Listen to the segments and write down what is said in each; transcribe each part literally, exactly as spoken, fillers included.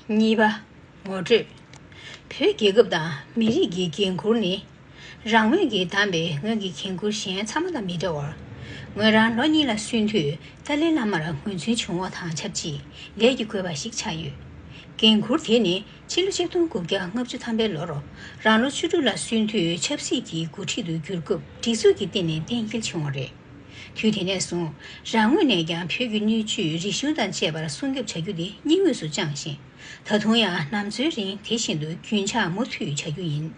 གཉིས་པ། ངོ་སྤྲོད། བོད་རྒྱལ་ཁབ་དང་མི་རིགས་ཀྱི་འགན་འཁུར་ནི། རང་མོས་ཀྱིས་བདམས་པའི་ངོས་ཀྱི་འགན་འཁུར་གཞན་ཚང་མ་དང་མི་འདྲ་བར། ངོས་རང་ལོ་གཉིས་ལ་སོན་དུས་ཏཱ་ལའི་བླ་མར་ངོས་འཛིན་བྱུང་བ་དང་ཆབས་ཅིག་ལས་ཀྱི་བཀོད་པ་ཞིག་ཆགས་ཡོད། འགན་འཁུར་དེ་ནི་ཕྱི་ལོ་ཆིག་སྟོང་དགུ་བརྒྱ་ལྔ་བཅུ་ཐམ་པའི་ལོར་རང་ལོ་བཅུ་དྲུག་ལ་སོན་དུས་ཆབ་སྲིད་ཀྱི་འགོ་ཁྲིད་དུ་གྱུར་སྐབས་སྒྲིག་འཛུགས་ཀྱི་སྟེང་ནས་གཏན་འཁེལ་བྱུང་བ་རེད། དུས་དེ་ནས་བཟུང་རང་ངོས་ནས་ཀྱང་བོད་ཀྱི་སྣོད་བཅུད་རིག་གཞུང་དང་བཅས་པར་སྲུང་སྐྱོབ་བྱ་རྒྱུ་དེ་སྙིང་དབུས་སུ་བཅངས་ཤིང་། ད་དུང་ཡང་ནམ་འཚོའི་རིང་དེ་བཞིན་དུ་རྒྱུན་ཆགས་མུ་མཐུད་བྱ་རྒྱུ་ཡིན།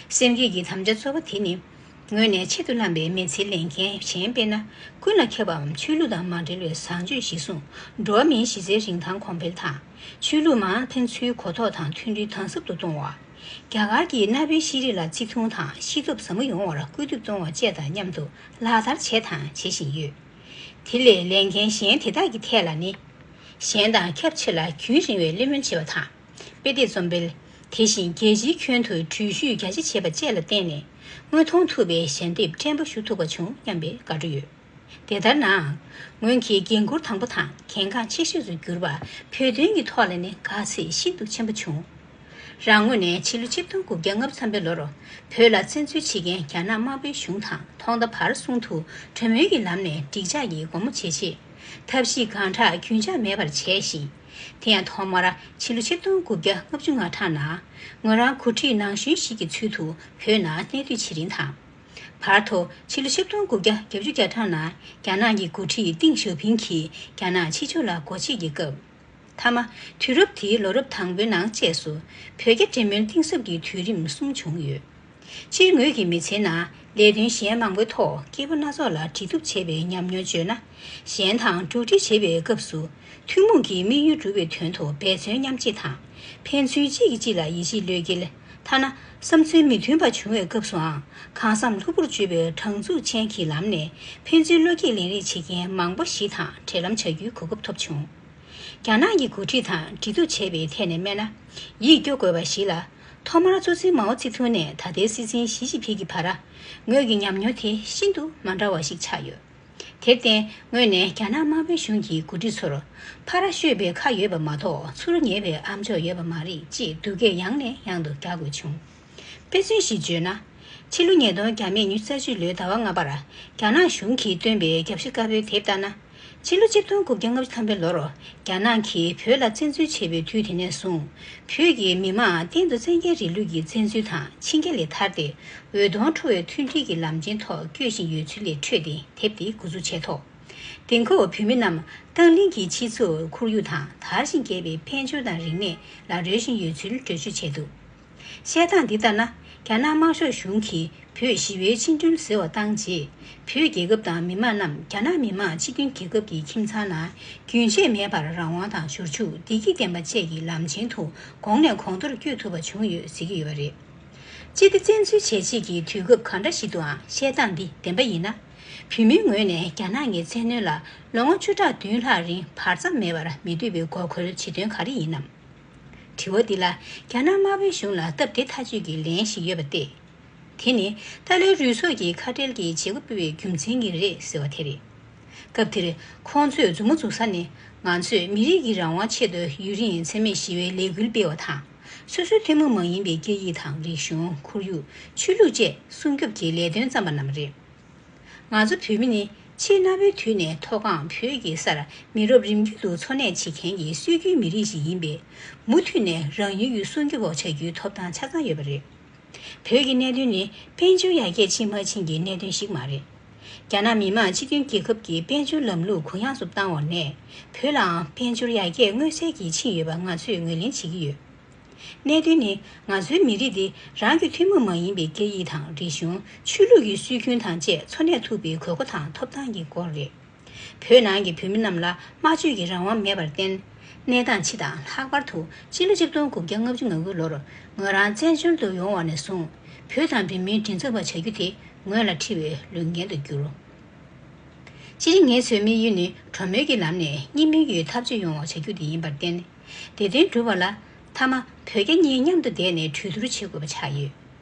སེམས་བསྐྱེད་ཀྱི་དམ་བཅའ་གཙོ་བོ་དེ་ནི། ངོས་ནས་ཆེད་དུ་བླངས་པའི་མི་ཚེའི་ལས་འགན་གཞན་དཔེར་ན། ཀུན་ལ་ཁྱབ་པའམ་ཆོས་ལུགས་དང་མ་འབྲེལ་བའི་བཟང་སྤྱོད་གཞིར་བཟུང་འགྲོ་བ་མིའི་གཞི་རྩའི་རིན་ཐང་གོང་འཕེལ་དང་། ཆོས་ལུགས་མང་ཕན་ཚུན་གོ་རྟོགས་དང་མཐུན་སྒྲིལ་དམ་ཟབ་ཏུ་གཏོང་བ། རྒྱ་གར་གྱི་གནའ་བོའི་ཤེས་རིག་ལ་བརྩི་མཐོང་དང་ཤེས་སྟོབས་ཟབ་མོ་ཡོང་བར་སྐུལ་འདེད་གཏོང་བ་བཅས་དང་མཉམ་དུ་ལག་བསྟར་བྱས་དང་བྱེད་བཞིན་ཡོད། དེ་ལས་ལས་འགན་གཞན་དེ་དག་གི་ཐད་ལ་ནི། གཞན་དང་ཁྱབ་ཆེ་ལ་རྒྱུན་རིང་བའི་གླེང་མོལ་བྱེད་པ་དང་། དཔེ་དེབ་རྩོམ་སྤེལ། དེ་བཞིན་རྒྱལ་སྤྱིའི་ཁྱོན་དུ་འགྲུལ་བཞུད་རྒྱ་ཆེ་བྱེད་པ་བཅས་ལ་བརྟེན་ནས། དངོས་མཐོང་ཐུབ་པའི་ཞལ་འདེབས་ཕྲན་བུ་ཞུ་ཐུབ་པ་བྱུང་སྙམ་པའི་དགའ་སྤྲོ་ཡོད། དེ་ལྟར་ནའང་། སྔོན་གྱི་འགན་འཁུར་དང་པོ་དང་གལ་འགངས་ཆེ་ཤོས་སུ་གྱུར་པ་བོད་དོན་གྱི་ཐོག་ལ་ནི་དགའ་ཚོར་ཤིན་ཏུ་ཆེན་པོ་བྱུང་། རང་ངོས་ནས་ཕྱི་ལོ་ཆིག་སྟོང་དགུ་བརྒྱ་ལྔ་བཅུ་ཐམ་པའི་ལོར་བོད་ལ་བཙན་འཛུལ་བྱེད་མཁན་རྒྱ་ནག་དམར་པོའི་གཞུང་དང་ཐོག་མཐའ་བར་གསུམ་དུ་གྲོས་མོལ་གྱི་ལམ་ནས་འགྲིག་འཇགས་ཀྱི་སྒོ་མོ་འབྱེད་ཆེད། ཐབས་ཤེས་གང་དྲག་རྒྱུན་ཆགས་མེད་པར་བྱས་ཤིང་། དེ་ཡང་ཐོག་མར་ཕྱི་ལོ་ཆིག་སྟོང་དགུ་བརྒྱ་ལྔ་བཅུ་ང་གྲངས་ནང་ངོས་རང་འགོ་ཁྲིད་ནང་གཞོན་ཞིག་གི་ཚུལ་དུ་བོད་ནང་གནས་སྡོད་བྱེད་རིན་དང་། བར་དུ་ཕྱི་ལོ་ཆིག་སྟོང་དགུ་བརྒྱ་བརྒྱད་ཅུ་གྱ་གྲངས་ནང་རྒྱ་ནག་གི་འགོ་ཁྲིད་ཏིང་ཞའོ་ཕིང་གིས་རྒྱ་ནག་ཕྱི་ཕྱོགས་ལ་སྒོ་ཕྱེ་གི་སྐབས། མཐའ་མ། དུས་རབས་དེའི་ལོ་རབས་དང་པོའི་ནང་བཅས་སུ་བོད་རྒྱ་འབྲེལ་མོལ་གཏིང་ཟབ་ཀྱི་དུས་རིམ་གསུམ་བྱུང་ཡོད། སྤྱིར་ངོས་ཀྱི་མི་ཚེའི་ནང་ལས་དོན་གཞན་མང་པོའི་ཐོག་སྐྱེས་བུ་སྣ་ཚོགས་ལ་འབྲེལ་གཏུག་བྱས་པའི་ཉམས་མྱོང་བརྗོད་ན། གཞན་དང་འགྲོགས་འདྲིས་བྱེད་པའི་སྐབས་སུ་ཐུན་མོང་གི་དམིགས་ཡུལ་སྒྲུབ་པའི་དོན་དུ་འབད་བརྩོན་མཉམ་སྐྱེད་དང་། ཕན་ཚུན་གཅིག་གིས་གཅིག་ལ་ཡིད་ཆེས་བློས་འགེལ། ཐ་ན་བསམ་ཚུལ་མི་མཐུན་པ་བྱུང་བའི་སྐབས་སུའང་གང་བསམ་ལྷུག་པོར་བརྗོད་པའི་དྲང་ཚུགས་ཅན་གྱི་ལམ་ནས་ཕན་ཚུན་བློ་སྐྱེད་ལེན་རེས་བྱེད་མཁན་མང་པོ་ཞིག་དང་འབྲེལ་ལམ་བྱ་རྒྱུའི་གོ་སྐབས་ཐོབ་བྱུང་། རྒྱ་ནག་གི་འགོ་ཁྲིད་དང་འབྲེལ་གཏུག་བྱས་པའི་ཐད་ནས་སྨྲས་ན། ཡིད་སྐྱོ་དགོས་པ་ཞིག་ལ། ཐོག་མར་གཙོ་འཛིན་མའོ་ཙེ་ཏུང་ནས་ད་ལྟའི་སྲིད་འཛིན་ཞི་ཅིན་ཕིང་གི་བར། ངོས་ཀྱི་ཉམས་མྱོང་དེ་ཤིན་ཏུ་མ་འདྲ་བ་ཞིག་ཆགས་ཡོད། དེར་བརྟེན་ངོས་ནས་རྒྱ་ནག་དམར་པོའི་གཞུང་གི་འགོ་ཁྲིད་ཚོར། ཕར་ཤོད་པའི་ཁ་ཡོད་པ་མ་གཏོགས་ཚུར་ཉེས་པའི་ཨ་མཆོག་ཡོད་པ་མ་རེད་ཅེས་སྡུག་སྐད་ཡང་ནས་ཡང་དུ་རྒྱག་དགོས་བྱུང་། དཔེ་མཚོན་ཞིག་བརྗོད་ན། ཕྱི་ལོ་ཉིས་སྟོང་བརྒྱ་མེད་ཉི་ཤུ་རྩ་གཅིག་ལོའི་ཟླ་བ་ལྔ་པར། རྒྱ་ནག་གཞུང་གིས་བཏོན་པའི་རྒྱབ་ཤ་དཀར་པོའི་དེབ་ལྟར་ན། ཕྱི་ལོ་ཆིག་སྟོང་དགུ་བརྒྱ་ལྔ་བཅུ་ཐམ་པའི་ལོར། རྒྱ་ནག་གིས་བོད་ལ་བཙན་འཛུལ་བྱས་པའི་དུས་དེ་ནས་བཟུང་། བོད་ཀྱི་མི་དམངས་གཏན་དུ་བཙན་རྒྱལ་རིང་ལུགས་ཀྱི་བཙན་འཛུལ་དང་ཕྱི་རྒྱལ་ལས་ཐར་ཏེ། འོད་སྟོང་འཕྲོ་བའི་མཐུན་སྒྲིལ་གྱི་ལམ་ཆེན་ཐོག་སྐྱོད་བཞིན་ཡོད་ཚུལ་ལས་འཕྲོས་ཏེ་དེབ་འདི་འགོ་འཛུགས་བྱས་ཐོག་དེང་སྐབས་བོད་མི་རྣམས་བརྟན་ལྷིང་གི་སྤྱི་ཚོགས་ཁོར་ཡུག་དང་དར་ཞིང་རྒྱས་པའི་དཔལ་འབྱོར་དང་རིག་གནས་ལ་རོལ་བཞིན་ཡོད་ཚུལ་འགྲེལ་བརྗོད་བྱས་འདུག་བཤད་སྟངས་འདི་ལྟར་ན། རྒྱ་ནག་དམར་ཤོག་གཞུང་གིས་བོད་ཞི་བའི་བཅིངས་འགྲོལ་ཟེར་བ་བཏང་རྗེས། བོད་རྒྱལ་ཁབ་དང་མི་དམངས་རྣམས་རྒྱ་ནག་མི་དམངས་སྤྱི་མཐུན་རྒྱལ་ཁབ་ཀྱི་ཁྱིམ་ཚང་ནང་རྒྱུན་ཆད་མེད་པར་རང་དབང་དང་འབྱོར་ཕྱུག་བདེ་སྐྱིད་ལྡན་པ་བཅས་ཀྱི་ལམ་ཆེན་དུ་གོང་ནས་གོང་མཐོར་བསྐྱོད་ཐུབ་པ་བྱུང་ཡོད་ཟེར་གྱི་ཡོད་པ་རེད། སྤྱི་བདེ་བཙན་འཛུལ་བྱས་རྗེས་ཀྱི་དུས་སྐབས་ག་འདྲ་ཞིག་ཏུའང་བཤད་སྟངས་འདི་བདེན་པ་ཡིན་ན། བོད་མིའི་ངོས་ནས་རྒྱ་ནག་གི་བཙན་གནོན་ལ་ལོ་ངོ་བཅུ་ཕྲག་བདུན་ལྷག་རིང་བར་མཚམས་མེད་པར་མི་སྡོད་པའི་དགོས་མཁོར་བྱེད་དོན་ག་རེ་ཡིན་ནམ། དྲི་བ་འདི་ལ་རྒྱ་ནག་དམར་པོའི་གཞུང་ལ་སྟབས་བདེ་ཐག་ཆོད་ཀྱི་ལན་ཞིག་ཡོད་པ་སྟེ། དེ་ནི་ཏཱ་ལའི་རུལ་སུངས་ཀྱི་ཁ་བྲལ་གྱི་བྱེད་སྒོ་སྤེལ་བའི་རྒྱུ་མཚན་གྱིས་རེད་ཟེར་བ་དེ་རེད། སྐབས་དེར་ཁོང་ཚོས་མཛུབ་མོ་འཛུགས་ས་ནི་ང་ཚོས་མི་རིགས་ཀྱི་རང་དབང་ཆེད་དུ་ཡུན་རིང་འཚེ་མེད་ཞི་བའི་ལས་འགུལ་སྤེལ་བ་དང་། སོ་སོའི་ཐུན་མོང་མ་ཡིན་པའི་སྐད་ཡིག་དང་རིག་གཞུང་། ཁོར་ཡུག་ཆོས་ལུགས་བཅས་སྲུང་སྐྱོབ་ཀྱི་ལས་དོན་བརྩམས་པ་རྣམས་རེད། ང་ཚོ་བོད་མི་ནི་ཆེས་གནའ་བོའི་དུས་ནས་མཐོ་སྒང་བོད་ཀྱི་སར་མི་རབས་རིམ་བརྒྱུད་དུ་འཚོ་གནས་བྱེད་མཁན་གྱི་སྲོལ་རྒྱུན་མི་རིགས་ཤིག་ཡིན་པས། མུ་མཐུད་ནས་རང་ཡུལ་གྱི་སྲུང་སྐྱོབ་འོག་བྱ་རྒྱུའི་ཐོབ་ཐང་ཆ་ཚང་ཡོད་པ་རེད། བོད་ཀྱི་གནད་དོན་ནི་དཔལ་འབྱོར་ཡར་རྒྱས་ཕྱིན་མ་ཕྱིན་གྱི་གནད་དོན་ཞིག་མ་རེད། རྒྱ་ནག་མི་དམངས་སྤྱི་མཐུན་རྒྱལ་ཁབ་ཀྱི་དཔལ་འབྱོར་ལམ་ལུགས་གུ་ཡངས་སུ་བཏང་བ་ནས། བོད་ལའང་དཔལ་འབྱོར་ཡར་རྒྱས་མངོན་གསལ་གྱིས་ཕྱིན་ཡོད་པ་ང་ཚོས་ངོས་ལེན་བྱེད་ཀྱི་ཡོད། གནད་དོན་ནི་ང་ཚོའི་མི་རིགས་འདི་རང་གི་ཐུན་མོང་མ་ཡིན་པའི་སྐད་ཡིག་དང་རིག་གཞུང་། ཆོས་ལུགས་ཀྱི་སྲོལ་རྒྱུན་དང་བཅས་འཚོ་གནས་ཐུབ་པའི་དགོས་མཁོ་དང་ཐོབ་ཐང་གི་སྐོར་རེད། བོད་ནང་གི་བོད་མི་རྣམས་ལ་སྨྲ་བརྗོད་ཀྱི་རང་དབང་མེད་པར་བརྟེན། གནས་སྟངས་སྤྱི་དང་ལྷག་པར་དུ་ཕྱི་ལོ་ཆིག་སྟོང་དགུ་བརྒྱ་ལྔ་བཅུ་ང་དགུ་ལོར་ངོས་རང་བཙན་བྱོལ་དུ་ཡོང་བ་ནས་བཟུང་། བོད་དང་བོད་མིའི་མགྲིན་ཚབ་པ་བྱ་རྒྱུ་དེ་ངོས་ལ་འཁྲི་བའི་ལུས་འགན་དུ་གྱུར། སྤྱིར་ངེད་ཚོའི་དམིགས་ཡུལ་ནི་གྲོས་མོལ་གྱི་ལམ་ནས་གཉིས་མོས་ཀྱི་འཐབ་རྩོད་ཡོང་བ་བྱ་རྒྱུ་དེ་ཡིན་པར་བརྟེན། དེ་དོན་སྒྲུབ་པ་ལ་མཐའ་མ་བོད་རྒྱ་གཉིས་མཉམ་དུ་བསྡད་ནས་གྲོས་བསྡུར་བྱེད་དགོས་པ་ཆགས་ཡོད།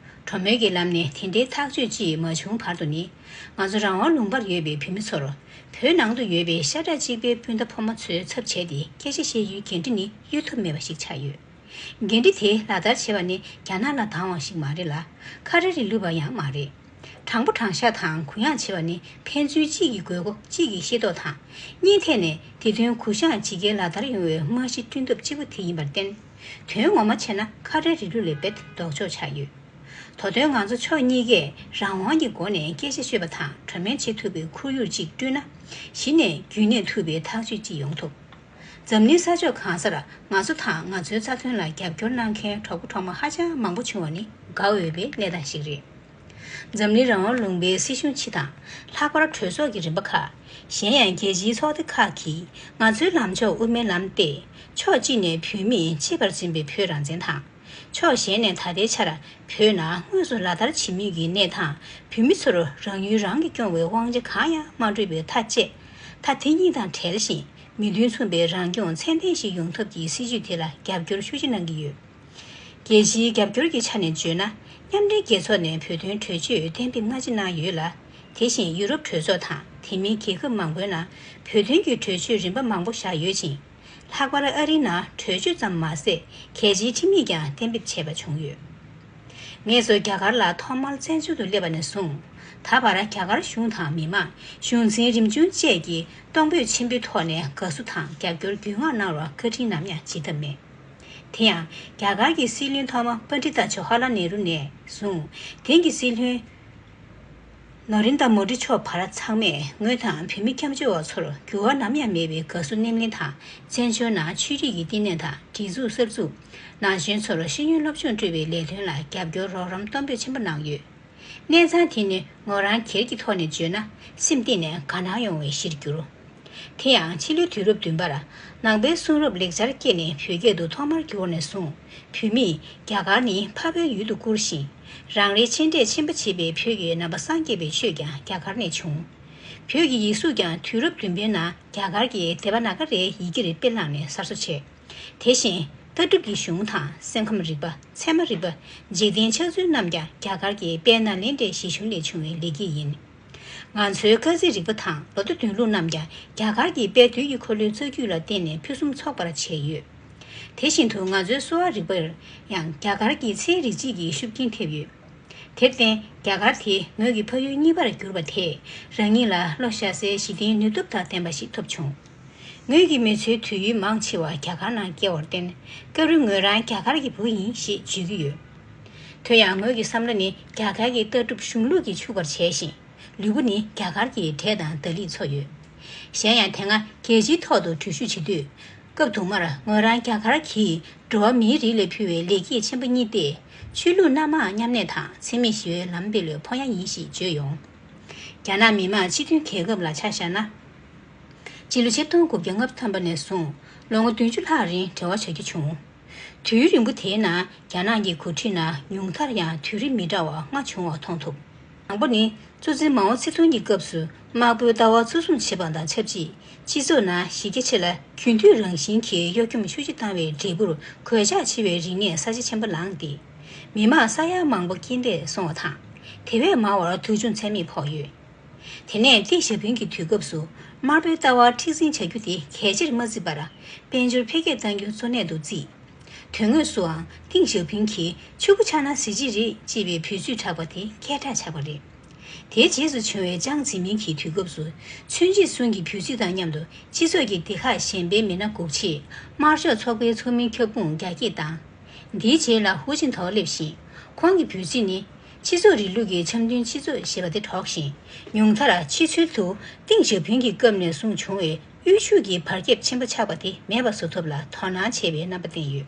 གྲོས་མོལ་གྱི་ལམ་ནས་དེ་འདྲའི་ཐག་གཅོད་ཅིག་མ་བྱུང་བར་དུ་ནི། ང་ཚོ་རང་དབང་ལུང་པར་ཡོད་པའི་བོད་མི་ཚོར། བོད་ནང་དུ་ཡོད་པའི་ཤ་ཁྲག་གཅིག་པའི་སྤུན་ཟླ་ཕོ་མོ་ཚོའི་ཚབ་བྱས་ཏེ་སྐད་ཆ་བཤད་ཡུལ་འགན་འཁྲི་ནི་གཡོལ་ཐབས་མེད་པ་ཞིག་ཆགས་ཡོད། འགན་འཁྲི་དེ་ལག་བསྟར་བྱེད་པ་ནི་རྒྱ་ནག་ལ་སྡང་བ་ཞིག་མ་རེད་ལ། ཁ་ར་རི་ལུ་བ་ཡང་མ་རེད། དྲང་པོ་དྲང་བཞག་དང་གུ་ཡངས་བྱེད་པ་ནི་ཕན་ཚུན་གཅིག་གི་དགོས་མཁོ་གཅིག་གིས་ཤེས་རྟོགས་དང་། གཉིས་ཐད་ནས་དེ་དོན་གུ་ཡངས་ཇི་སྐད་ལག་བསྟར་ཡོང་བའི་རྨང་གཞི་བསྐྲུན་ཐབས་གཅིག་པུ་དེ་ཡིན་པར་བརྟེན། དོན་ངོ་མ་བྱས་ན་ཁ་ར་རི་ལུ་ལས་རྦད་ལྡོག་ཕྱོགས་ཆགས་ཡོད། དོ་དོན་ང་ཚོ་ཕྱོགས་གཉིས་ཀས་རང་དབང་གི་སྒོ་ནས་སྐད་ཆ་ཤོད་པ་དང་གྲོས་མོལ་བྱེད་ཐུབ་པའི་ཁོར་ཡུག་ཅིག་བསྐྲུན་ན། གཞི་ནས་རྒྱུན་གནས་ཐུབ་པའི་ཐག་གཅོད་ཅིག་ཡོང་ཐུབ། འཛམ་གླིང་ས་ཕྱོགས་གང་སར་ང་ཚོ་དང་ང་ཚོའི་རྩ་དོན་ལ་རྒྱབ་སྐྱོར་གནང་མཁན་གྲོགས་པོ་གྲོགས་མོ་ཧ་ཅང་མང་པོ་བྱུང་བ་ནི་དགའ་འོས་པའི་གནས་སྟངས་ཤིག་རེད། འཛམ་གླིང་རང་དབང་ལུང་པའི་སྲིད་གཞུང་སྤྱི་དང་། ལྷག་པར་གྲོས་ཚོགས་ཀྱི་རིམ་པ་ཁག་གཞན་ཡང་རྒྱལ་སྤྱིའི་ཚོགས་སྡེ་ཁག་གིས་ང་ཚོའི་ལམ་ཕྱོགས་དབུ་མའི་ལམ་སྟེ། ཕྱོགས་གཅིག་ནས་བོད་མིས་གཅེས་པར་འཛིན་པའི་བོད་རང་བཙན་དང་། ཕྱོགས་གཞན་ནས་ད་ལྟའི་ཆར་བོད་ནང་དངོས་སུ་ལག་བསྟར་བྱེད་མུས་ཀྱི་གནས་སྟངས། བོད་མི་ཚོར་རང་ཡུལ་རང་གིས་སྐྱོང་བའི་དབང་ཆ་གང་ཡང་མ་སྤྲོད་པའི་མཐའ་བཅད། མཐའ་དེ་གཉིས་དང་བྲལ་ཞིང་མི་དོན་མཚུངས་པའི་རང་སྐྱོང་ཚད་ལྡན་ཞིག་ཡོང་ཐབས་ཀྱི་སྲིད་བྱུས་དེ་ལ་རྒྱབ་སྐྱོར་ཤུགས་ཆེ་གནང་གི་ཡོད། རྒྱལ་སྤྱིའི་རྒྱབ་སྐྱོར་གྱི་ཆ་ནས་བརྗོད་ན། མཉམ་འབྲེལ་རྒྱལ་ཚོགས་ནས་བོད་དོན་གྲོས་ཆོད་གཏན་འབེབས་སྔ་ཕྱི་གནང་ཡོད་ལ། དེ་བཞིན་ཡུ་རོབ་གྲོས་ཚོགས་དང་དེ་མིན་རྒྱལ་ཁབ་མང་པོའི་ནང་བོད་དོན་གྱི་གྲོས་ཆོད་རིམ་པ་མང་པོ་བཞག་ཡོད་ཅིང་། ལྷག་པར་ཨ་རིའི་ནང་གྲོས་ཆོད་ཙམ་མ་ཟད་གལ་ཆེའི་ཁྲིམས་ཡིག་ཀྱང་གཏན་འབེབས་བྱས་པ་བྱུང་ཡོད། ངས་ཚོ་རྒྱ་གར་ལ་ཐོག་མར་བཙན་བྱོལ་དུ་སླེབས་པ་ནས་བཟུང་། ད་བར་རྒྱ་གར་གཞུང་དང་མི་མང་། གཞུང་འཛིན་རིམ་བྱུང་བཅས་ཀྱིས་གཏོང་ཕོད་ཆེན་པོའི་ཐོག་ནས་དགའ་བསུ་དང་རྒྱབ་སྐྱོར་རྒྱུས་མངའ་གནང་རོགས་བཀའ་དྲིན་ནམ་ཡང་བརྗེད་ཐབས་མེད། དེ་ཡང་རྒྱ་གར་གྱི་སྲིད་བློན་ཐོག་མ་པཎྜི་ཏ་ཇོ་ཧ་ལ་ནེ་རུ་ནས་བཟུང་། དེང་གི་སྲིད་བློན་ནོ་རིན་དྲ་མོ་དི་མཆོག་བར་ཚང་མས་ངོས་དང་བོད་མི་སྐྱབས་བཅོལ་བ་ཚོར་འགྱུར་བ་ནམ་ཡང་མེད་པའི་དགའ་བསུ་སྣེ་ལེན་དང་། བཙན་བྱོལ་ནང་ཆོས་རིག་གི་བསྟི་གནས་དང་སྒྲིག་འཛུགས་གསར་འཛུགས། ན་གཞོན་ཚོར་ཤེས་ཡོན་སློབ་སྦྱོང་སྤྲོད་པའི་ལས་དོན་ལ་རྒྱབ་སྐྱོར་རོགས་རམ་གཏོང་ཕོད་ཆེན་པོ་གནང་ཡོད། གནས་ཚང་དེ་ནི་ངོས་རང་སྒེར་གྱི་ཐོག་ནས་བརྗོད་ན་སེམས་གཏིང་ནས་དགའ་སྣང་ཡོང་བའི་གཞིར་གྱུར། དེ་ཡང་ཕྱི་ལོའི་དུས་རབས་བདུན་པར་ནང་པའི་གསུང་རབ་ལེགས་སྦྱར་སྐྱེས་ནས་བོད་སྐད་དུ་ཐོག་མར་བསྒྱུར་བ་ནས་བཟུང་། བོད་མིས་རྒྱ་གར་ནི་ཕ་བའི་ཡུལ་དུ་བཀུར་ཞིང་། རང་རེའི་མཆན་འགྲེལ་ཆེན་པོ་བྱེད་པའི་བོད་ཀྱི་ནང་པ་སངས་རྒྱས་པའི་ཆོས་ཀྱང་རྒྱ་གར་ནས་བྱུང་། བོད་ཀྱི་ཡིག་གཟུགས་ཀྱང་དུས་རབས་བདུན་པའི་ནང་རྒྱ་གར་གྱི་དེ་བ་ན་ག་རའི་ཡི་གེར་དཔེ་བླངས་ནས་གསར་བཟོ་བྱས། དེ་བཞིན་ལྟ་གྲུབ་ཀྱི་གཞུང་དང་སེམས་ཁམས་རིག་པ། ཚད་མ་རིག་པ། འཇིག་རྟེན་ཆགས་ཚུལ་རྣམས་ཀྱང་རྒྱ་གར་གྱི་དཔལ་ནཱ་ལེནྡྲའི་གཞིས་གཞུང་ལས་བྱུང་བའི་ལེགས་སྐྱེས་ཡིན། ང་ཚོའི་སྐར་རྩིས་རིག་པ་དང་ལོ་ཐོ་འདོན་ལུགས་རྣམས་ཀྱང་རྒྱ་གར་གྱི་དཔལ་དུས་ཀྱི་འཁོར་ལོའི་རྩ་རྒྱུད་ལ་བརྟེན་ནས་ཕུན་སུམ་ཚོགས་པར་བྱས་ཡོད། དེ་བཞིན་དུ་ང་ཚོའི་གསོ་བ་རིག་པར་ཡང་རྒྱ་གར་གྱི་ཚེའི་རིག་བྱེད་ཀྱི་ཤུགས་རྐྱེན་ཐེབས་ཡོད། དེར་བརྟེན་རྒྱ་གར་དེ་ངོས་ཀྱི་ཕ་ཡུལ་གཉིས་པར་གྱུར་པ་དེས་རང་ཉིད་ལ་བློ་གཤའ་སའི་གཞི་རྟེན་ནུས་སྟོབས་དང་ལྡན་པ་ཞིག་ཐོབ་བྱུང་། ངོས་ཀྱི་མི་ཚེའི་དུས་ཡུན་མང་ཆེ་བ་རྒྱ་གར་ནང་བསྐྱལ་བར་བརྟེན། སྐབས་རེ་ངོས་རང་རྒྱ་གར་གྱི་བུ་ཡིན་ཞེས་བརྗོད་ཀྱི་ཡོད། དེ་ཡང་ངོས་ཀྱི་བསམ་བློ་ནི་རྒྱ་གར་གྱི་ལྟ་གྲུབ་གཞུང་ལུགས་ཀྱིས་ཕྱུག་པར་བྱས་ཤིང་། ལུས་པོ་ནི་རྒྱ་གར་གྱི་འབྲས་དང་ད་ལིས་འཚོ་ཡོད། གཞན་ཡང་དེ་སྔ་རྒྱལ་སྤྱིའི་ཐོག་ཏུ་འགྲུལ་བཞུད་བྱེད་དུས། སྐབས་དུ་མར་ངོས་རང་རྒྱ་གར་གྱིས་འགྲོ་བ་མིའི་རིགས་ལ་ཕུལ་བའི་ལེགས་སྐྱེས་ཆེན་པོ་གཉིས་ཏེ། ཆོས་ལུགས་སྣ་མང་མཉམ་གནས་དང་འཚེ་མེད་ཞི་བའི་ལམ་སྤེལ་བའི་ཕོ་ཉ་ཡིན་ཞེས་བརྗོད་ཡོང་། རྒྱ་ནག་མི་དམངས་སྤྱི་མཐུན་རྒྱལ་ཁབ་ལ་ཆ་བཞག་ན། སྤྱི་ལོ་ཆིག་སྟོང་དགུ་བརྒྱ་ལྔ་བཅུ་ཐམ་པ་ནས་བཟུང་ལོ་ངོ་བདུན་ཅུ་ལྷག་རིང་འབྲེལ་བ་བྱ་རྒྱུ་བྱུང་། དུས་རིང་པོ་དེའི་ནང་རྒྱ་ནག་གི་འགོ་ཁྲིད་ནང་ཉུང་མཐར་ཡང་དུས་རིམ་མི་འདྲ་བ་ལྔ་བྱུང་བ་མཐོང་ཐུབ། དང་པོ་ནི། གཙོ་འཛིན་མའོ་ཙེ་ཏུང་གི་སྐབས་སུ་དམར་པོའི་ལྟ་བ་གཙོ་བཟུང་བྱེད་པ་དང་ཆབས་ཅིག་སྤྱི་ཚོགས་ནང་གཞི་རྒྱ་ཆེ་ལ་རྒྱུན་མཐུད་རང་བཞིན་གྱི་གཡོ་འཁྱོམ་ཤུགས་ཆེ་བཏང་བའི་འབྲས་བུར་གོད་ཆག་ཆེ་བའི་རིག་གནས་ས་ཆ་ཆེན་པོ་ལངས་ཏེ། མི་དམངས་ས་ཡ་མང་པོ་རྐྱེན་འདས་སོང་བ་དང་། དེ་བས་མང་བར་དུག་སྦྱོང་ཚད་མེད་ཕོག་ཡོད། དེ་ནས་ཏེང་ཞའོ་ཕིང་གི་དུས་སྐབས་སུ་དམར་པོའི་ལྟ་བ་མཁྲེགས་འཛིན་བྱ་རྒྱུ་དེ་གལ་ཆེར་མ་བརྩིས་པར། དཔལ་འབྱོར་འཕེལ་རྒྱས་གཏང་རྒྱུ་གཙོ་གནད་དུ་བརྩིས། དོན་དངོས་སུའང་ཏེང་ཞའོ་ཕིང་གིས་ཕྱུ་གུ་ཆགས་ན་གཟི་བརྗིད་རེད་ཅེས་པའི་བུ་ཚིག་གྲགས་པ་དེ་སྐད་གྲགས་ཆགས་པ་རེད། དེའི་རྗེས་སུ་བྱུང་བའི་ཅང་ཙེ་མིན་གྱི་དུས་སྐབས་སུ་ཚུན་ཆད་གསུང་གི་བུ་ཚིག་དང་མཉམ་དུ་སྤྱི་ཚོགས་ཀྱི་སྡེ་ཁག་གཞན་པའི་མི་སྣ་འགོག་ཆེད་དམར་ཕྱོགས་ཚོགས་པའི་ཚོགས་མིའི་ཁྱབ་ཁོངས་རྒྱ་སྐྱེད་བཏང་། འདིའི་རྗེས་ལ་ཧུའུ་ཅིན་ཐའོ་སླེབས་ཤིང་། ཁོང་གི་བུ་ཚིག་ནི། སྤྱི་ཚོགས་རིང་ལུགས་ཀྱི་འཆམ་མཐུན་སྤྱི་ཚོགས་ཞེས་པ་དེ་སྒྲོག་ཞིང་། ཉུང་མཐར་ཕྱི་ཚུལ་དུ་ཏེང་ཞའོ་ཕིང་གི་སྐབས་ནས་བཟུང་བྱུང་བའི་དབུལ་ཕྱུག་གི་བར་ཁྱབ་ཆེན་པོ་ཆགས་པ་དེ་མེད་པ་བཟོ་ཐབས་ལ་དོ་སྣང་བྱས་པའི་རྣམ་པ་བསྟན་ཡོད།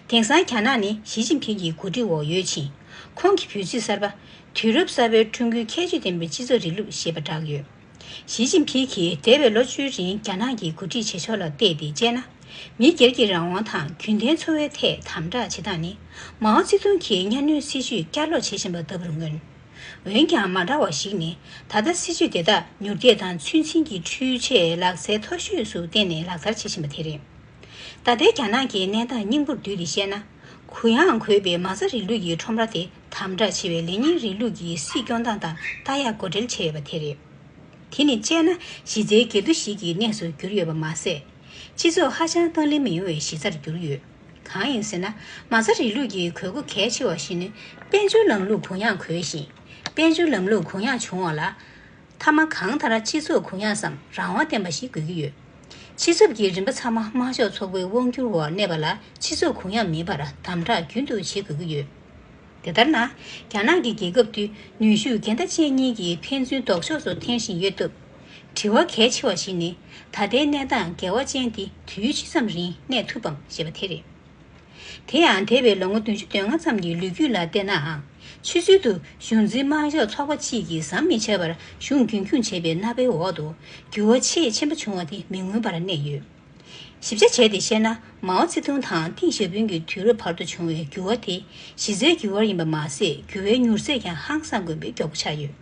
དེང་སང་རྒྱ་ནག་ནི་ཞི་ཅིན་ཕིང་གི་འགོ་ཁྲིད་འོག་ཡོད་ཅིང་། ཁོང་གི་བུ་ཚིག་གསར་པ། དུས་རབས་གསར་པའི་ཀྲུང་གོའི་ཁྱད་ཆོས་ལྡན་པའི་སྤྱི་ཚོགས་རིང་ལུགས་ཞེས་པ་བསྒྲགས་ཡོད། ཞི་ཅིན་ཕིང་གིས་འདས་པའི་ལོ་བཅུའི་རིང་རྒྱ་ནག་གི་འགོ་ཁྲིད་བྱེད་ཕྱོགས་ལ་བལྟས་ཏེ་དཔྱད་ན། མི་སྒེར་གྱི་རང་དབང་དང་རྒྱུན་ལྡན་འཚོ་བའི་ཐད་དམ་དྲག་བྱེད་སྟངས་ནི། མའོ་ཙེ་ཏུང་གིས་གཉའ་གནོན་སྲིད་བྱུས་བསྐྱར་ལོག་བྱེད་བཞིན་པ་ལྟ་བུར་མངོན། འོན་ཀྱང་མ་འདྲ་བ་ཞིག་ནི། ད་ལྟ་སྲིད་བྱུས་དེ་དག་མྱུར་འདེད་དང་ཚོད་འཛིན་གྱི་འཕྲུལ་ཆས་ལག་རྩལ་མཐོ་ཤོས་སུ་བརྟེན་ནས་ལག་བསྟར་བྱེད་བཞིན་པ་དེ་རེད། ད་ལྟའི་རྒྱ་ནག་གི་གནས་སྟངས་སྙིང་པོར་བསྡུས་ཏེ་བཤད་ན། གུ་ཡངས་དགོས་པའི་མ་རྩ་རིང་ལུགས་ཀྱི་ཁྲོམ་ར་དེ་ དམ་དྲག་ཆེ་བའི་ལེ་ཉིན་རིང་ལུགས་ཀྱི་སྲིད་སྐྱོང་སྟངས་དང་ཏཱ་ཡ་འགོ་འབྲེལ་བྱས་ཡོད་པ་དེ་རེད། དེ་ནི་དཔྱད་ན་གཞི་རྩའི་སྒེར་དུ་ཞིག་གི་གནས་སུ་གྱུར་ཡོད་པ་མ་ཟད། སྤྱི་ཚོགས་ཧ་ཅང་དང་ལེན་མི་ཡོང་བའི་གཞི་རྩར་གྱུར་ཡོད། གང་ཡིན་ཟེར་ན། མ་རྩ་རིང་ལུགས་ཀྱི་དགོས་མཁོ་གལ་ཆེ་བ་ཞིག་ནི་དཔལ་འབྱོར་ལམ་ལུགས་གུ་ཡངས་དགོས་ཤིང་། དཔལ་འབྱོར་ལམ་ལུགས་གུ་ཡངས་བྱུང་བ་ལ། མཐའ་མ་གང་ལྟར་སྤྱི་ཚོགས་གུ་ཡངས་སམ་རང་དབང་ལྡན་པ་ཞིག་དགོས་ཀྱི་ཡོད། སྤྱི་ཚོགས་ཀྱི་རིམ་པ་ཚང་མ་དམར་ཤོག་ཚོགས་པའི་དབང་སྒྱུར་འོག་གནས་པ་ལ་སྤྱི་ཚོགས་གུ་ཡངས་མིན་པར་དམ་དྲག་རྒྱུན་དུ་བྱེད་དགོས་ཀྱི་ཡོད། དེ་ལྟར་ན། རྒྱ་ནག་གི་རྒྱལ་ཁབ་འདི་ནུས་ཤུགས་འགལ་ཟླ་ཅན་གཉིས་ཀྱི་ཕན་ཚུན་ལྡོག་ཕྱོགས་སུ་འཐེན་བཞིན་ཡོད་སྟབས། དྲི་བ་གལ་ཆེ་བ་ཞིག་ནི། ད་ལྟའི་གནས་སྟངས་འགལ་བ་ཅན་འདི་དུས་ཅི་ཙམ་རིང་གནས་ཐུབ་བམ་ཞེས་པ་དེ་རེད། དེ་ཡང་འདས་པའི་ལོ་ངོ་བདུན་ཅུ་དོན་ལྔ་ཙམ་གྱི་ལོ་རྒྱུས་ལ་བལྟས་ནའང་། ཆུ་ཚོད་དུ་གཞུང་འཛིན་དམར་ཤོག་ཚོགས་པ་གཅིག་གིས་ཟམ་མི་ཆད་པར་གཞུང་རྒྱུན་འཁྱོངས་བྱས་པའི་མནའ་བོའི་འོག་ཏུ་འགྱུར་བ་ཆེས་ཆེན་པོ་བྱུང་བ་དེ་མི་མངོན་པར་གནས་ཡོད། ཞིབ་ཆ་བྱས་ཏེ་བཤད་ན། མའོ་ཙེ་ཏུང་དང་ཏིང་ཞའོ་ཕིང་གི་དུས་རབས་བར་དུ་བྱུང་བའི་འགྱུར་བ་དེ་གཞི་རྩའི་འགྱུར་བ་ཡིན་པ་མ་ཟད། འགྱུར་བའི་མྱུར་ཚད་ཀྱང་ཧང་སང་དགོས་པའི་མགྱོགས་པོ་ཆགས་ཡོད།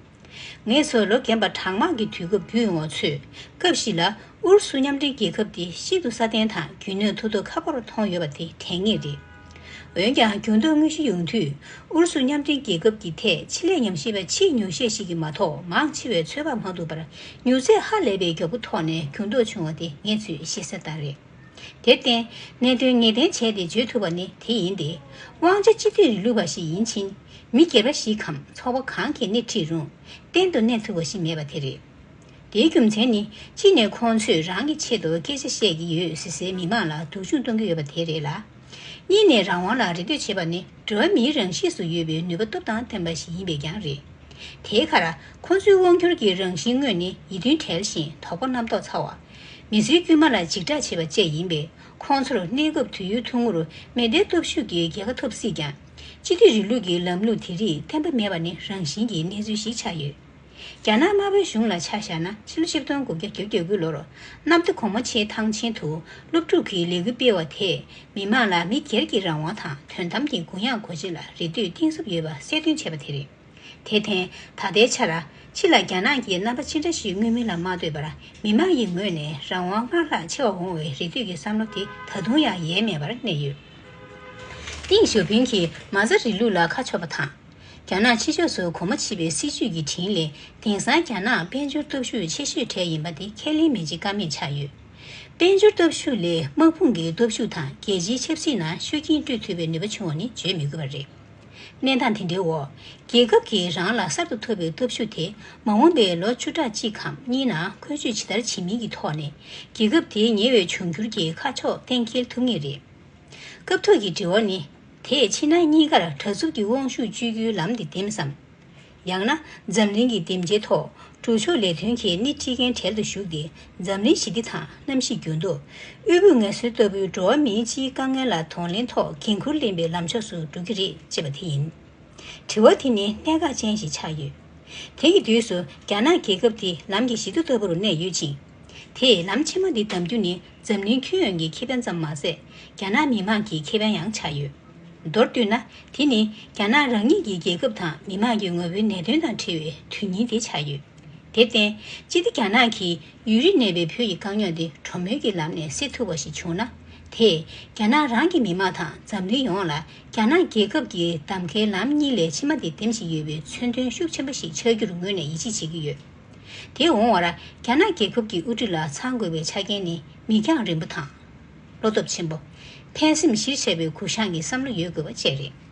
ངས་ཚོ་ལོ་རྒན་པ་གྲང་དམག་གི་དུས་སྐབས་བརྒྱུད་ཡོང་བ་ཚོས། སྐབས་ཤིག་ལ་ཨུ་རུ་སུ་མཉམ་འབྲེལ་རྒྱལ་ཁབ་དེ་ཤིན་ཏུ་སྲ་བརྟན་དང་རྒྱུ་ནོར་ཐུབ་ཐོབ་ཁ་པོར་མཐོང་ཡོད་པ་དེ་དྲན་ངེས་རེད། འོན་ཀྱང་། འགྱུར་ལྡོག་དངོས་གཞི་ཡོང་དུས། ཨུ་རུ་སུ་མཉམ་འབྲེལ་རྒྱལ་ཁབ་ཀྱི་ཐད་ཆེད་ལས་ཉམས་ཞིབ་པ་ཆེས་ཉུང་ཤས་ཤིག་གིས་མ་གཏོགས་མང་ཆེ་བས་ཚོད་དཔག་མ་ཐུབ་པར། མྱུར་ཚད་ཧ་ལས་པའི་མགྱོགས་པོ་ཐོག་ནས་འགྱུར་ལྡོག་བྱུང་བ་དེ་ངས་ཚོས་ཤེས་གསལ་ལྟར་རེད། དེར་བརྟེན། གནད་དོན་ངེས་གཏན་བྱས་ཏེ་བརྗོད་ཐུབ་པ་ནི་དེ་ཡིན་ཏེ། དབང་ཆ་གཅིག་སྡུད་རིང་ལུགས་པ་ཞིག་ཡིན་ཕྱིན། མི་སྒེར་པ་ཞིག་གམ་ཚོགས་པ་གང་གིས་སྣེ་ཁྲིད་རུང་། གཏན་དུ་གནས་ཐུབ་པ་ཞིག་མེད་པ་དེ་རེད། དེའི་རྒྱུ་མཚན་ནི། གཅིག་ནས། ཁོང་ཚོས་རང་གི་ཆེད་དུ་སྐད་ཆ་བཤད་ཀྱི་ཡོད་ཟེར་སའི་མི་མང་ལ་སྡུག་སྦྱོང་གཏོང་གི་ཡོད་པ་དེ་རེད་ལ། གཉིས་ནས། རང་དབང་ལ་རེ་ལྟོས་བྱེད་པ་ནི་འགྲོ་བ་མིའི་རང་གཤིས་སུ་ཡོད་པའི་ནུས་པ་སྟོབས་དང་ལྡན་པ་ཞིག་ཡིན་པས་ཀྱང་རེད། དེའི་ཁར། ཁོང་ཚོའི་དབང་སྒྱུར་གྱི་རང་བཞིན་དངོས་ནི་ཡིད་མཐུན་བྲལ་ཞིང་དོགས་པ་རྣམ་རྟོག་ཚ་བ། མི་ཚེའི་དཀྱུས་མ་ལ་འཇིགས་སྐྲག་བྱེད་པ་བཅས་ཡིན་པས། ཁོང་ཚོར་གནས་སྐབས་དུས་ཡུན་ཐུང་ངུར་མི་སྡེའི་སྟོབས་ཤུགས་ཀྱི་རྒྱལ་ཁ་ཐོབ་སྲིད་ཀྱང་། སྤྱི་འཐུས་རིང་ལུགས་ཀྱི་ལམ་ལུགས་དེ་རིགས་བརྟན་པོ་མེད་པ་ནི་རང་བཞིན་གྱི་གནས་ཚུལ་ཞིག་ཆགས་ཡོད། རྒྱ་ནག་དམར་པོའི་གཞུང་ལ་ཆ་བཞག་ན། ཕྱི་ལོ་ཆིག་སྟོང་དགུ་བརྒྱ་བརྒྱད་ཅུ་གྱ་དགུ་ལོར་གནམ་བདེ་སྒོ་མོ་ཆེའི་ཐང་ཆེན་དུ་སློབ་ཕྲུག་གིས་ལས་འགུལ་སྤེལ་བ་དེས་མི་མང་ལ་མི་སྒེར་གྱི་རང་དབང་དང་དོན་དམ་གྱི་གུ་ཡངས་སྒོ་འབྱེད་ལ་རེ་ལྟོས་གཏིང་ཟབ་ཡོད་པ་གསལ་སྟོན་བྱས་པ་དེ་རེད། དེར་བརྟེན། ད་ལྟའི་ཆར་ཕྱི་ལ་རྒྱ་ནག་གིས་རྣམ་པ་ཅི་འདྲ་ཞིག་མངོན་མིན་ལ་མ་ལྟོས་པར། མི་མང་གི་ངོས་ནས་རང་དབང་སྔར་ལྷག་ཆེ་བ་འོང་བའི་རེ་ལྟོས་ཀྱི་བསམ་བློ་དེ་ད་དུང་ཡང་ཡལ་མེད་པར་གནས་ཡོད། ཏིང་ཞའོ་ཕིང་གིས་མ་རྩ་རིང་ལུགས་ལ་ཁ་ཕྱོགས་པ་དང་། རྒྱ་ནག་ཕྱི་ཕྱོགས་སུ་སྒོ་མོ་ཕྱེ་བའི་སྲིད་ཇུས་ཀྱི་དྲིན་ལས། དེང་སང་རྒྱ་ནག་དཔལ་འབྱོར་སྟོབས་ཤུགས་ཆེ་ཤོས་གྲས་ཡིན་པ་དེ་ཁས་ལེན་མི་བྱེད་ཀ་མེད་ཆགས་ཡོད། དཔལ་འབྱོར་སྟོབས་ཤུགས་ལས་དམག་དཔུང་གི་སྟོབས་ཤུགས་དང་རྒྱལ་སྤྱིའི་ཆབ་སྲིད་ནང་ཤུགས་རྐྱེན་སྤྲོད་ཐུབ་པའི་ནུས་པ་བྱུང་བ་ནི་བརྗོད་མི་དགོས་པ་རེད། གནས་སྟངས་དེ་འདྲའི་འོག་རྒྱལ་ཁབ་ཀྱིས་རང་ལ་གསར་དུ་ཐོབ་པའི་སྟོབས་ཤུགས་དེ་མ་འོངས་པའི་ལོ་བཅུ་ཕྲག་གཅིག་གམ་གཉིས་ནང་བཀོལ་སྤྱོད་ཇི་ལྟར་བྱེད་མིན་གྱི་ཐོག་ནས། རྒྱལ་ཁབ་དེའི་ཉེ་བའི་འབྱུང་འགྱུར་གྱི་ཁ་ཕྱོགས་གཏན་འཁེལ་ཐུབ་ངེས་རེད། སྐབས་ཐོག་གི་དྲི་བ་ནི། དེས་ཕྱི་ནང་གཉིས་ཀར་དྲག་རྩུབ་ཀྱི་དབང་ཤུགས་གཅོད་རྒྱུའི་ལམ་དེ་འདེམས་སམ། ཡང་ན། འཛམ་གླིང་གི་སྡིངས་ཆའི་ཐོག་སྒྲུབ་ཕྱོགས་ལས་དོན་གྱི་སྣེ་ཁྲིད་མཁན་གྲལ་དུ་ཞུགས་ཏེ། འཛམ་གླིང་ཞི་བདེ་དང་གནམ་གཤིས་འགྱུར་ལྡོག་དབུལ་པོའི་ངལ་གསོ་ལྟ་བུའི་འགྲོ་བ་མིའི་སྤྱིའི་དཀའ་ངལ་ལ་གདོང་ལེན་ཐོག་འགན་འཁུར་ལེན་པའི་ལམ་ཕྱོགས་སུ་འགྲོ་གི་རེད་ཅེས་པ་དེ་ཡིན། དྲི་བ་དེ་ནི་གནད་འགག་ཅན་ཞིག་ཆགས་ཡོད། དེ་ཡི་དུས་སུ་རྒྱ་ནག་རྒྱལ་ཁབ་དེ་ལམ་གྱི་བཞི་མདོ་ལྟ་བུར་གནས་ཡོད་ཅིང་། དེས་ལམ་ཕྱི་མ་འདི་བདམས་རྒྱུ་ནི་འཛམ་གླིང་ཁྱོན་ཡོངས་ཀྱི་ཁེ་ཕན་ཙམ་མ་ཟད། རྒྱ་ནག་མི་དམངས་ཀྱི་ཁེ་ཕན་ཡང་ཆགས་ཡོད། མདོར་བསྡུས་ན། དེ་ནི་རྒྱ་ནག་རང་ཉིད་ཀྱི་རྒྱལ་ཁབ་དང་མི་དམངས་ཀྱི་ངོ་བོའི་ནད་དོན་དང་འབྲེལ་བའི་དོན་སྙིང་དེ་ཆགས་ཡོད། དེར་བརྟེན། ཅི་སྟེ་རྒྱ་ནག་གིས་ཡུན་རིང་གནས་པའི་བོད་ཀྱི་དཀའ་རྙོག་འདི་གྲོས་མོལ་གྱི་ལམ་ནས་སེལ་ཐུབ་པ་ཞིག་བྱུང་ན། དེས་རྒྱ་ནག་རང་གི་མི་དམངས་དང་འཛམ་གླིང་ཡོངས་ལ་རྒྱ་ནག་རྒྱལ་ཁབ་ཀྱི་གདམ་ཁའི་ལམ་གཉིས་ལས་ཕྱི་མ་དེ་འདེམས་བཞིན་ཡོད་པའི་མཚོན་དོན་ཤུགས་ཆེན་པོ་ཞིག་ཆགས་རྒྱུར་ངོས་ནས་ཡིད་ཆེས་བྱེད་ཀྱི་ཡོད། དེ་འོང་བར་རྒྱ་ནག་རྒྱལ་ཁབ་ཀྱི་དབུ་ཁྲིད་ལ་ཚང་དགོས་པའི་ཆ་རྐྱེན་ནི་མིག་རྒྱང་རིང་པོ་དང་། བློ་སྟོབས་ཆེན་པོ། ཕན་སེམས་གཞིར་བྱས་པའི་གུ་བཤངས་ཀྱི་བསམ་བློ་ཡོད་དགོས་པ་བཅས་རེད།